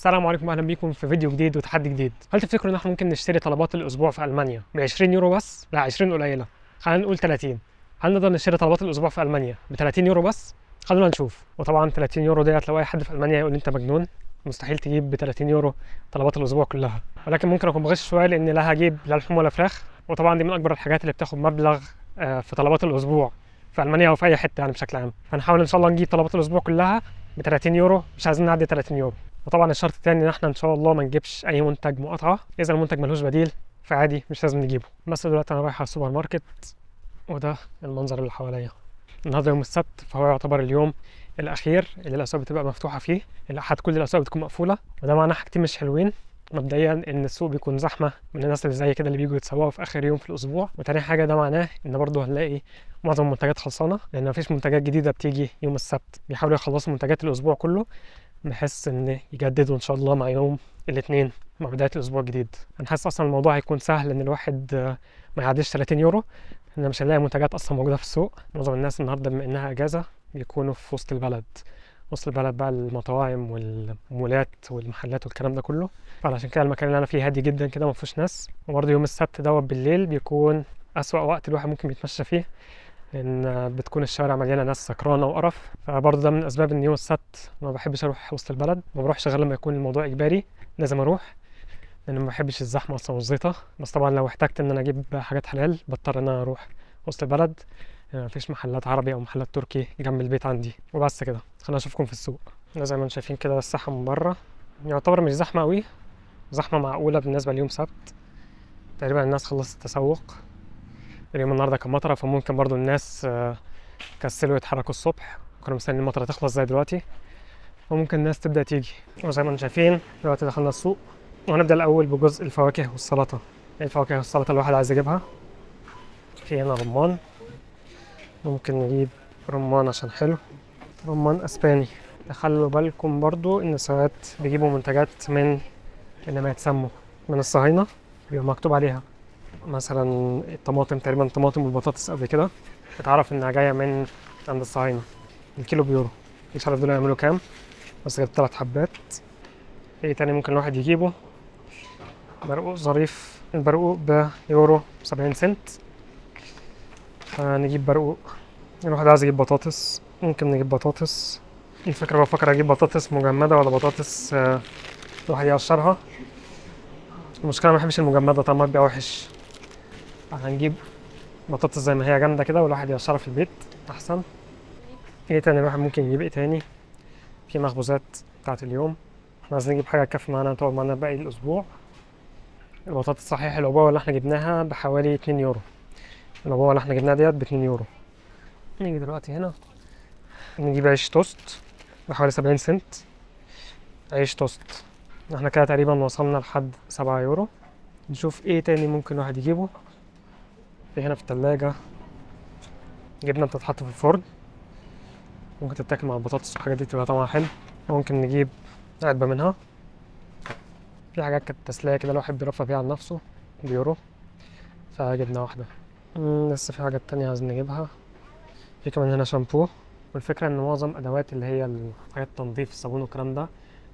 السلام عليكم واهلا بيكم في فيديو جديد وتحدي جديد. هل تفتكروا ان احنا ممكن نشتري طلبات الاسبوع في المانيا ب 20 يورو بس؟ لا 20 قليله، خلينا نقول 30. هل نقدر نشتري طلبات الاسبوع في المانيا ب 30 يورو بس؟ خلونا نشوف. وطبعا 30 يورو ديت لو اي حد في المانيا يقول انت مجنون، مستحيل تجيب ب 30 يورو طلبات الاسبوع كلها. ولكن ممكن اكون بغش شوية لان لا هجيب لا لحوم ولا فراخ، وطبعا دي من اكبر الحاجات اللي بتاخد مبلغ في طلبات الاسبوع في المانيا او في اي حتة يعني بشكل عام. فنحاول ان شاء الله نجيب طلبات الاسبوع كلها ب 30 يورو، مش عايزين نعدي 30 يورو. وطبعا الشرط الثاني ان احنا ان شاء الله ما نجيبش اي منتج مقاطعه، اذا المنتج ملوش بديل فعادي مش لازم نجيبه. بس دلوقتي انا رايح على السوبر ماركت، وده المنظر اللي حواليا. النهارده يوم السبت، فهو يعتبر اليوم الاخير اللي الاسواق بتبقى مفتوحة فيه. الاحد كل الاسواق بتكون مقفولة، وده معناه حاجتين مش حلوين. مبدئيا ان السوق بيكون زحمة من الناس اللي زي كده اللي بيجوا يتسوقوا في اخر يوم في الاسبوع، وتاني حاجة ده معناه ان برضه هنلاقي معظم المنتجات خلصانه، لان مفيش منتجات جديدة بتيجي يوم السبت. بيحاولوا يخلصوا منتجات الاسبوع كله بحيث ان يجددوا ان شاء الله مع يوم الاثنين مع بداية الاسبوع الجديد. انا حاسس اصلا الموضوع هيكون سهل ان الواحد ما يعديش 30 يورو، لان مش هنلاقي منتجات اصلا موجودة في السوق. معظم الناس النهارده بما انها اجازه بيكونوا في وسط البلد، وسط البلد بقى المطاعم والمولات والمحلات والكلام ده كله. فعشان كده المكان اللي انا فيه هادي جدا كده، ما فيهوش ناس. وبرضه يوم السبت دوت بالليل بيكون اسوأ وقت الواحد ممكن يتمشى فيه، لان بتكون الشوارع مليانة ناس سكرانه وقرف. فبرضه ده من اسباب ان يوم السبت ما بحبش اروح وسط البلد، ما بروحش غير لما يكون الموضوع اجباري لازم اروح، لان ما بحبش الزحمة اصلا والزيطه. بس طبعا لو احتجت ان انا اجيب حاجات حلال بضطر ان انا اروح وسط البلد، يعني مفيش محلات عربي او محلات تركي جنب البيت عندي. وبس كده، خلينا اشوفكم في السوق. زي ما انتم شايفين كده الساحة من بره يعتبر مش زحمة قوي، زحمة معقولة بالنسبة ليوم سبت. تقريبا الناس خلصت التسوق. اليوم النهارده كان مطره، فممكن برضو الناس كسلوا يتحركوا الصبح، كانوا مستنيين المطره تخلص زي دلوقتي، وممكن الناس تبدا تيجي. وزي ما انتم شايفين دلوقتي دخلنا السوق، وهنبدا الاول بجزء الفواكه والسلطة. الفواكه والسلطة الواحد عايز يجيبها. في هنا رمان، ممكن نجيب رمان عشان حلو، رمان اسباني. خلوا بالكم برضو ان ساعات بيجيبوا منتجات من اللي ما يتسموا من الصهاينة، بيبقى مكتوب عليها مثلا الطماطم، تقريبا الطماطم والبطاطس قبل كده اتعرف انها جاية من عند الصهاينة. الكيلو بيورو، مش عارف دول يعملوا كام، بس جبت 3 حبات. ايه تاني ممكن الواحد يجيبه؟ برقوق ظريف، البرقوق بيورو 70 سنت، فنجيب برقوق. الواحد عايز يجيب بطاطس، ممكن نجيب بطاطس. الفكرة بفكر اجيب بطاطس مجمدة ولا بطاطس الواحد يقشرها. المشكلة ما بحبش المجمدة، طعمها بيبقى وحش. هنجيب بطاطس زي ما هي جامدة كده والواحد يقشرها في البيت أحسن. ايه تاني الواحد ممكن يجيب؟ ايه تاني؟ في مخبوزات بتاعت اليوم، احنا عايزين نجيب حاجة تكفي معانا تقعد معانا باقي الأسبوع. البطاطس صحيح العبوة اللي احنا جبناها بحوالي 2 يورو، العبوة اللي احنا جبناها ديت ب 2 يورو. نيجي دلوقتي هنا نجيب عيش توست بحوالي 70 سنت، عيش توست. احنا كده تقريبا وصلنا لحد 7 يورو. نشوف ايه تاني ممكن الواحد يجيبه. في هنا في التلاجة جبنة بتتحط في الفرن، ممكن تتاكل مع البطاطس والحاجات دي، تبقى طعمها حلو. ممكن نجيب علبة منها. في حاجات كانت تسلية كده الواحد بيرفه بيها عن نفسه بيورو، فجبنا واحدة. لسه في حاجات تانية عايزين نجيبها. في كمان هنا شامبو. والفكرة إن معظم أدوات اللي هي حاجات التنظيف الصابون والكلام ده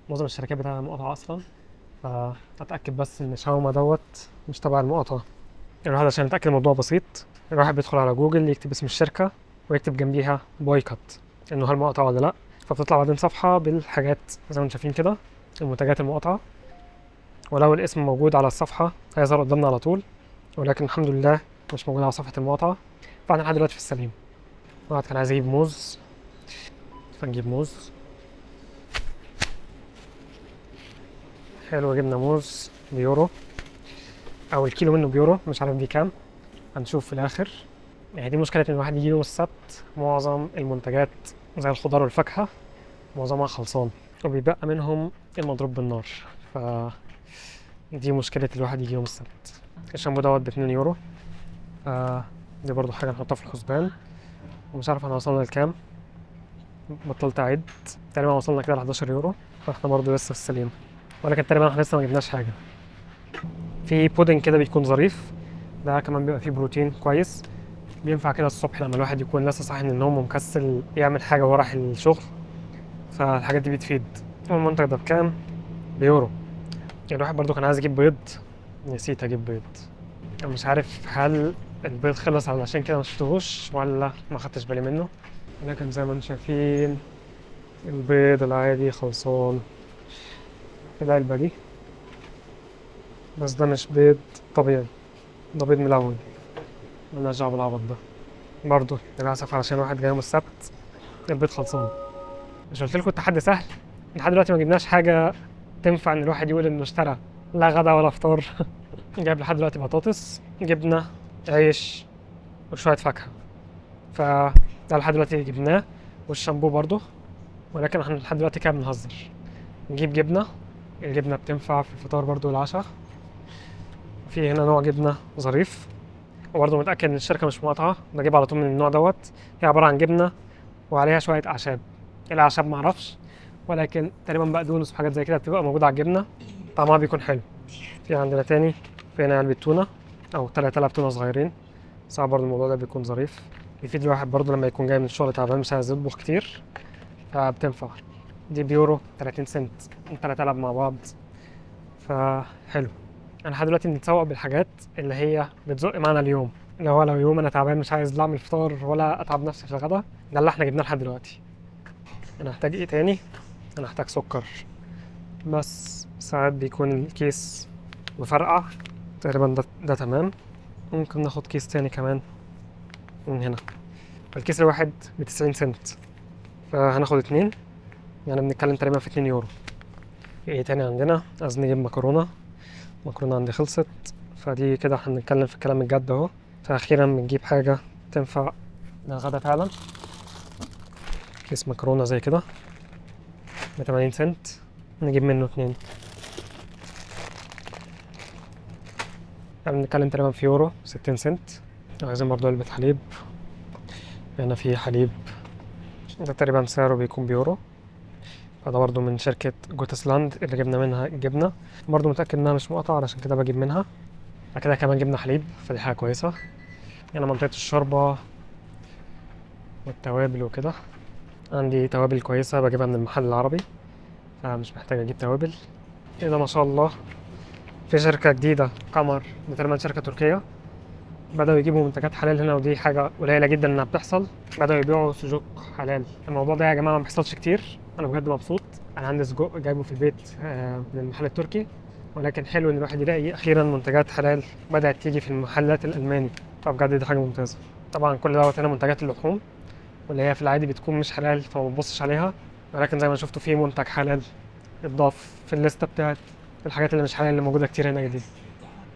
معظم الشركات بتاعتها مقاطعة أصلا، فأتأكد بس إن شاوما دوت مش تبع المقاطعة. الواحد عشان يتأكد الموضوع بسيط، الواحد بيدخل على جوجل يكتب اسم الشركة ويكتب جنبيها boycott إنه هل مقاطعة ولا لأ، فبتطلع بعدين صفحة بالحاجات زي ما انتم شايفين كده المنتجات المقاطعة، ولو الاسم موجود على الصفحة هيظهر قدامنا على طول، ولكن الحمد لله مش موجود على صفحة المقاطعة، فاحنا لحد دلوقتي في السليم. الواحد كان عايز يجيب موز، فنجيب موز. حلو، جبنا موز بيورو، او الكيلو منه بيورو، مش عارف دي كام، هنشوف في الاخر. يعني دي مشكلة ان الواحد يجي يوم السبت معظم المنتجات زي الخضار والفاكهة معظمها خلصان، وبيبقى منهم المضروب بالنار، ف دي مشكلة الواحد يجي يوم السبت. الشامبو دوت باتنين يورو، دي برضو حاجة نحطها في الحسبان. ومش عارف احنا وصلنا لكام، بطلت اعد، تقريبا وصلنا كده ل 11 يورو، فاحنا برضو لسه في السليم، ولكن تقريبا احنا لسه ما جبناش حاجة. في بودنج كده بيكون ظريف، ده كمان بيبقى فيه بروتين كويس، بينفع كده الصبح لما الواحد يكون لسه صاحي من النوم ومكسل يعمل حاجة وهو رايح الشغل، فالحاجات دي بتفيد. المنتج ده بكام؟ بيورو. الواحد برضو كان عايز يجيب بيض، نسيت اجيب بيض. انا مش عارف هل البيض خلص علشان كده ما شفتهوش ولا ما خدتش بالي منه، لكن زي ما انتم شايفين البيض العادي خلصان في العلبة دي. بس ده مش بيض طبيعي، ده بيض ملون، مالناش دعوة بالعبط ده. برضه للأسف علشان واحد جاي يوم السبت البيض خلصان. مش قلت لكم التحدي سهل؟ لحد دلوقتي ما جبناش حاجة تنفع إن الواحد يقول إنه اشترى لا غدا ولا فطار. جايب لحد دلوقتي بطاطس، جبنة، عيش، وشوية فاكهة. فده لحد دلوقتي جبناه، والشامبو برضه. ولكن احنا لحد دلوقتي كده بنهزر. نجيب جبنة، الجبنة بتنفع في الفطار برضه والعشاء. في هنا نوع جبنة ظريف، وبرضه متأكد إن الشركة مش مقاطعة، بجيب على طول من النوع دوت. هي عبارة عن جبنة وعليها شوية أعشاب، الأعشاب معرفش، ولكن تقريبا بقدونس وحاجات زي كده بتبقى موجودة على الجبنة، طعمها بيكون حلو. في عندنا تاني، في هنا علبة تونة أو 3 علب تونة صغيرين، ساعات برضه الموضوع ده بيكون ظريف، بيفيد الواحد برضه لما يكون جاي من الشغل تعبان مش عايز يطبخ كتير، فبتنفع. دي بيورو 30 سنت، 3 علب مع بعض، فحلو. أنا لحد دلوقتي بنتسوق بالحاجات اللي هي بتزق معانا اليوم، اللي هو لو يوم أنا تعبان مش عايز لا أعمل فطار ولا أتعب نفسي في الغدا، ده اللي إحنا جبناه لحد دلوقتي. أنا هحتاج إيه تاني؟ أنا هحتاج سكر، بس ساعات بيكون الكيس مفرقع تقريبا، ده تمام. ممكن ناخد كيس تاني كمان من هنا. الكيس الواحد ب90 سنت، فهناخد 2، يعني بنتكلم تقريبا في 2 يورو. ايه تاني عندنا؟ عايزين نجيب مكرونة، مكرونة عندي خلصت، فدي كده احنا بنتكلم في الكلام الجد اهو. فأخيرا بنجيب حاجة تنفع للغدا فعلا، كيس مكرونة زي كده ب80 سنت، نجيب منه 2. يعني بنتكلم تقريبا في يورو 60 سنت. عايزين برضو علبة حليب، هنا في حليب ده تقريبا سعره بيكون بيورو، فده برضو من شركة جوتسلاند اللي جبنا منها الجبنة، برضو متأكد إنها مش مقطعة علشان كده بجيب منها. بعد كده كمان جبنا حليب، فدي حاجة كويسة. هنا منطقة الشوربة والتوابل وكده، عندي توابل كويسة بجيبها من المحل العربي، فمش محتاج أجيب توابل. إيه ده ما شاء الله، في شركة جديدة قمر، دي تقريبا شركة تركية، بدأوا يجيبوا منتجات حلال هنا، ودي حاجة قليلة جدا إنها بتحصل. بدأوا يبيعوا سجق حلال. الموضوع ده يا جماعة ما بيحصلش كتير، أنا بجد مبسوط. أنا عندي سجق جايبه في البيت من المحل التركي، ولكن حلو إن الواحد يلاقي أخيرا منتجات حلال بدأت تيجي في المحلات الألماني، فبجد دي حاجة ممتازة. طبعا كل دوت هنا منتجات اللحوم، واللي هي في العادي بتكون مش حلال فما بتبصش عليها، ولكن زي ما شفتوا في منتج حلال اتضاف في الليستة بتاعت الحاجات اللي مش حلال اللي موجودة كتير هنا جديد.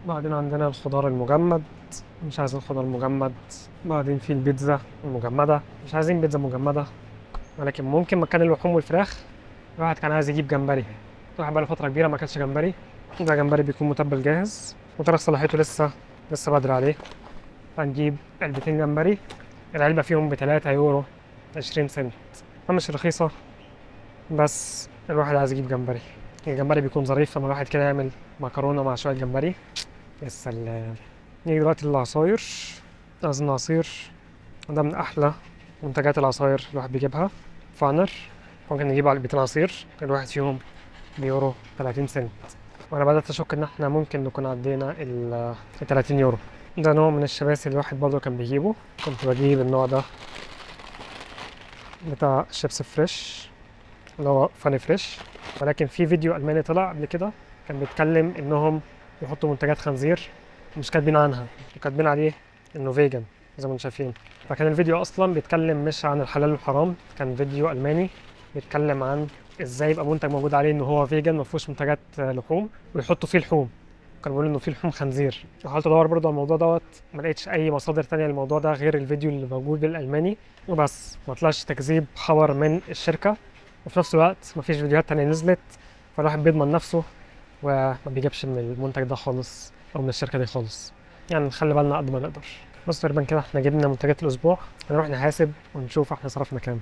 بعدين عندنا الخضار المجمد، مش عايزين خضار مجمد. بعدين في البيتزا المجمدة، مش عايزين بيتزا مجمدة، ولكن ممكن مكان اللحوم والفراخ الواحد كان عايز يجيب جمبري. الواحد بقاله فترة كبيرة ما اكلش جمبري. ده جمبري بيكون متبل جاهز وتاريخ صلاحيته لسه بدري عليه. هنجيب علبتين جمبري، العلبة فيهم بتلاتة يورو 20 سنت، فمش رخيصة، بس الواحد عايز يجيب جمبري. الجمبري بيكون ظريف لما الواحد كده يعمل مكرونة مع شوية جمبري. يا سلام. نيجي دلوقتي للعصاير. عايزين عصير، وده من أحلى منتجات العصاير الواحد بيجيبها، فانر. ممكن نجيب علبتين عصير، الواحد فيهم بيورو 30 سنت. وأنا بدأت أشك إن إحنا ممكن نكون عدينا ال 30 يورو. ده نوع من الشباسي اللي الواحد برضه كان بيجيبه، كنت بجيب النوع ده بتاع شيبس فريش اللي هو فاني فريش، ولكن في فيديو ألماني طلع قبل كده كان بيتكلم إنهم يحطوا منتجات خنزير مش كاتبين عنها، وكاتبين عليه إنه vegan زي ما انتم شايفين. فكان الفيديو أصلا بيتكلم مش عن الحلال والحرام، كان فيديو ألماني بيتكلم عن إزاي يبقى منتج موجود عليه إنه هو vegan ما فيهوش منتجات لحوم ويحطوا فيه لحوم. كانوا بيقولوا إنه فيه لحوم خنزير. حاولت أدور برضه على الموضوع دوت، ما لقيتش أي مصادر تانية للموضوع ده غير الفيديو اللي موجود بالألماني وبس، ما طلعش تكذيب خبر من الشركة، وفي نفس الوقت ما فيش فيديوهات تانية نزلت، فالواحد بيضمن نفسه وما بيجيبش من المنتج ده خالص أو من الشركة دي خالص. يعني نخلي بالنا قد ما نقدر. بس تقريبا كده احنا جبنا منتجات الأسبوع، هنروح نحاسب ونشوف احنا صرفنا كام.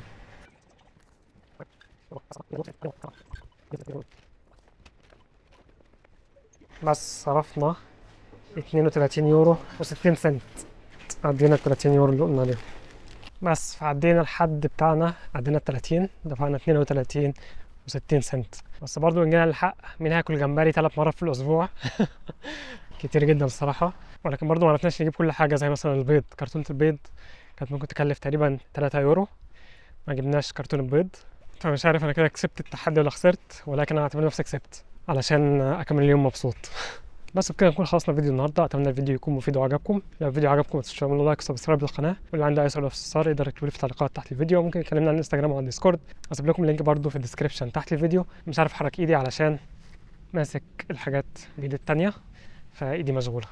بس صرفنا 32 يورو و60 سنت، عدينا ال 30 يورو اللي قلنا عليهم. بس فعدينا الحد بتاعنا، عدينا ال 30، دفعنا 32 و60 سنت. بس برضو إن جينا للحق، مين هياكل جمبري 3 مرات في الأسبوع؟ كتير جدا الصراحة. ولكن برضو ما عرفناش نجيب كل حاجة، زي مثلا البيض، كرتونة البيض كانت ممكن تكلف تقريبا 3 يورو، ما جبناش كرتونة بيض. فمش عارف انا كده كسبت التحدي ولا خسرت، ولكن انا اعتبر نفسي كسبت علشان اكمل اليوم مبسوط. بس بكده نكون خلصنا فيديو النهارده. اتمنى الفيديو يكون مفيد وعجبكم. لو الفيديو عجبكم ما تنسوش تعملوا like و subscribe للقناة، واللي عنده اي سؤال او استفسار يقدر يكتب لي في التعليقات تحت الفيديو، ممكن يكلمنا على الانستجرام او على الديسكورد، هسيب لكم ال link برده في ال description تحت الفيديو. مش عارف احرك ايدي علشان ماسك الحاجات بايدي التانية، فايدي مشغولة.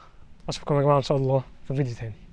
اشوفكم يا جماعة ان شاء الله في فيديو تاني.